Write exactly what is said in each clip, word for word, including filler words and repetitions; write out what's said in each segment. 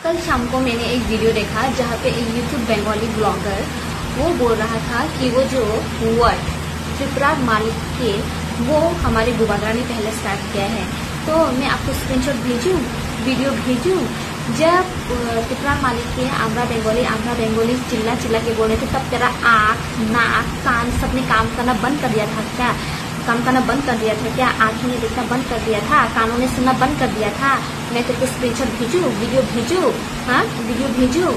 कल शाम को मैंने एक वीडियो देखा, जहाँ पे एक YouTube बंगाली ब्लॉगर वो बोल रहा था कि वो जो वर्ड त्रिपुरा मालिक के, वो हमारे बुबागरा ने पहले स्टार्ट किया है। तो मैं आपको स्क्रीनशॉट भेजूं, वीडियो भेजूं? जब अ, त्रिपुरा मालिक के আমরা বেঙ্গলি, আমরা বেঙ্গলি চিল্লা চিল্লা के बोल रहे थे, तब तेरा आँख, नाक, कान सबने काम करना बंद कर दिया था क्या? काम करना बंद कर दिया था क्या? आँखों ने देखना बंद कर दिया था, कानों ने सुनना बंद कर दिया था? मैं तेरे को स्क्रीनशॉट भेजूं, वीडियो भेजूं? हाँ, वीडियो भेजूं?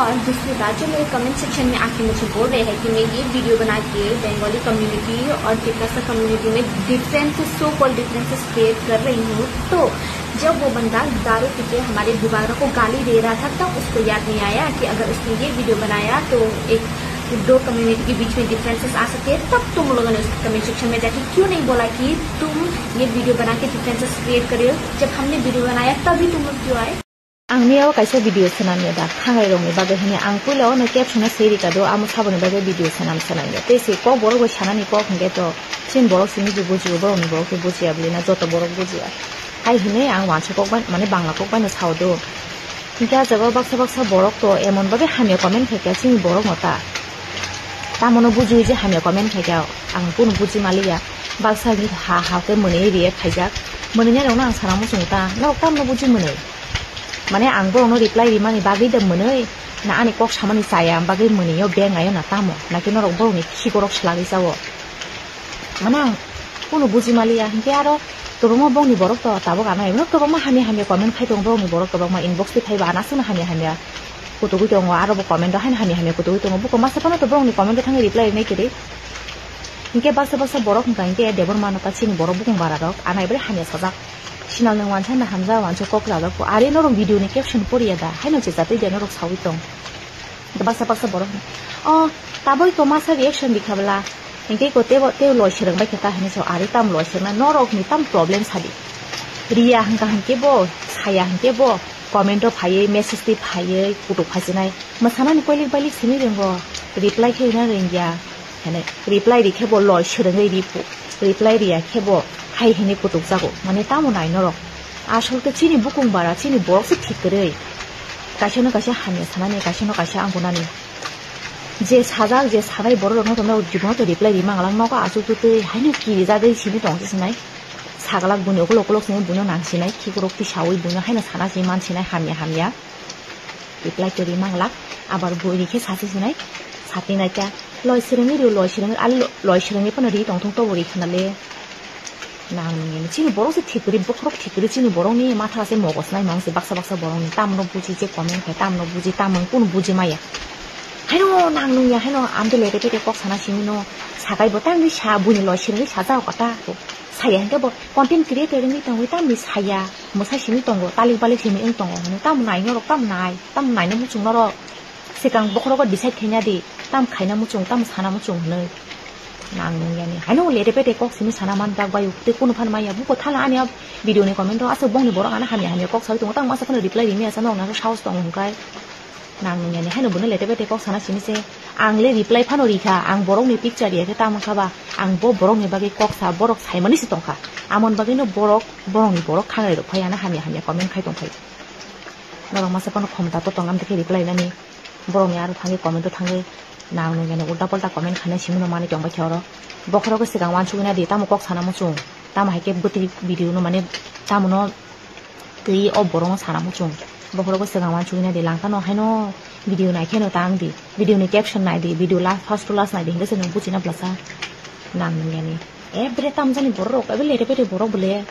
और दूसरी बात, जो मेरे कमेंट सेक्शन में आके मुझे बोल रहे हैं कि मैं ये वीडियो बना के बंगाली कम्युनिटी और तिरकसा कम्युनिटी में difference, so called differences create कर रही हूँ, तो जब वो बंदा दारू पी के हमारे बुबागरा को गाली दे रहा था, तब उसको याद नहीं आया कि अगर उसने ये वीडियो बनाया तो एक दो कम्युनिटी के बीच में डिफरेंसेस आ सकते हैं। तब तुम लोगों ने उस कमेंट सेक्शन में जाके क्यों नहीं बोला कि तुम ये वीडियो बना के डिफरेंसेस क्रिएट कर रहे हो? जब हमने वीडियो बनाया तभी तुम लोग क्यों आए? Ang miyao kaisa video swnam ya da, thangai rokni bagwi hwnwi ang puila o no caption o swi rika do, amo saboni bagwi video swnam swnam ya. Tei se kok borok bai sanani kok hwnkhe to, chini borok simi je bujio, borokni borok khe bujia bwlwi na, joto borok bujia. Hai hwnwi ang wansa kok bai, mane bangla kok bai no sao do. Hwnkhe ah jaga o baksa baksa borok to emon bagwi hamya comment khai kha chini borok no ta. Tamo no bujiwi je hamya comment khai kha, ang kunu buji maliya. Baksa hwnkhe ha ha khe mwnwi react khaijak. Mwnwi nai rok no ang sana muchungo ta, norok tamo no buji mwnwi. Mane ang borokno reply rimani bagwi da mwnwi, na ani kok samani chaya bagwi mwnwi o beng ayo na tamo, na khe norok borokni khikorok swlagwi chao. Mane ang kunu buji maliya, hinkhe aro kwbangma bongni borok to tabuk ano emno kwbangma hamya hamya comment khai tongo, borokni borok kwbangma inbox twi phaiba ano aswkno hamya hamya kutugwi tongo, aro bo comment o haino hamya hamya kutugwi tongo, buko masa phano to borokni comment o thangwi reply rinai kwrwi. Hinkhe baksa baksa borok wngkha hinkhe Debbarma no ta chini borok bukung bara rok ano ebre hamya sajak. Sinal nwng wansa na hamjak wansa kok rajak bo. Are norok video ni caption poriya da? Haino je jatwi de norok sawi tong. Baksa baksa borok. O, taboi ko masa reaction bikha bla. Hinkhe ko tebo, tebo loi sereng bai khe ta hinwi sao. Are tam loi sereng na norok ni tam problem sadi. Riya hwnkha hinkhe bo, saya hinkhe bo. Comment o phaiwi, message twi phaiwi, kutuk phaisinai. Mwsanani koilik bailik simi ringo. Reply khe rina ringya. Hene reply ri khe bo loi swrwngwi ri phu, reply riya khe bo hai hini kutuk jago, mane tamo nai norok. Asol khe chini bukung bara, chini borok se thik kwrwi. Kaisa no kaisa hamya sanani, kaisa no kaisa angkunani. Je sajak, je sanai borok rok no tongna jibono to reply ri mangalang nogo asuk twi twi haino kiri jagwi simi tong se sinai. Saglak buino ukulok ukulok simi buino nang sinai, khikrok twi sawi buino haino sana simi man sinai hamya hamya. Reply kwrwi manglak, abar buini khe sasi sinai, sati naikha, loi swrwngwi rio, loi swrwngwi, ali lo-, loi swrwngwi phano ri tongthung tobo ri khna le. Nang nini chini borok se thik kwrwi, bokhorok thik kwrwi chini borokni matha se mogos nai mang se baksa baksa borokni, tamno buji je comment khai, tamno buji, tamno kunu buji maya. Haino nang nungya, haino amde lete pete kok sana simi no, sakai bo tangwi sa, buini loi swrwngwi sajao kata, saya hinkhe bo content creator wngwi tongwi tamni saya. Mwsai simi tongo, talik balik simi wng tongo, hwnwi tamo nai norok, tamo nai, tamo naina muchung norok. Swkang bokhorogo decide khaina di, tam khaina muchung, tamo sana muchung hwnwi. Nang nung yani. Haino lete pete kok simi sana man jak bayo, tei kunu phan maya, buko thala ani a video ni comment o aswk bongni borok ano hamya hamya kok sawi tongo, tamo aswk phano reply rimaya sa norok nang sahos tongo hwnkhai. Nang nung yani haino bono lete pete kok sana simi se. Ang le reply phano rikha, ang borokni picture riyakhe tamo kha ba, ang bo borokni bagwi kok sa, borok saimani se tongkha. Amoni bagwino borok, borokni borok khanai rok phai ano hamya hamya comment khai tongphai. Norok masa phano khomta to tong amtwi khe reply nani. Borokni aro thangwi comment o thangwi nang nung yani ulta polta comment khainai simi no manwi tongbai khe oro. Bokhorogo swkang uansukgwi nadi tamo kok sana muchung, tamo hai khe bwtwi video no mane tamo no twi o borok no sana muchung. Bokhorogo swkang uansukgwi nadi langkha no haino video nai khe no tang di, video ni caption nai di, video last, first to last nai di, hinkhe se nwng buchina blasa. Nang nung yani. Ebre tamjani borok rok, ebre lete pete borok bole.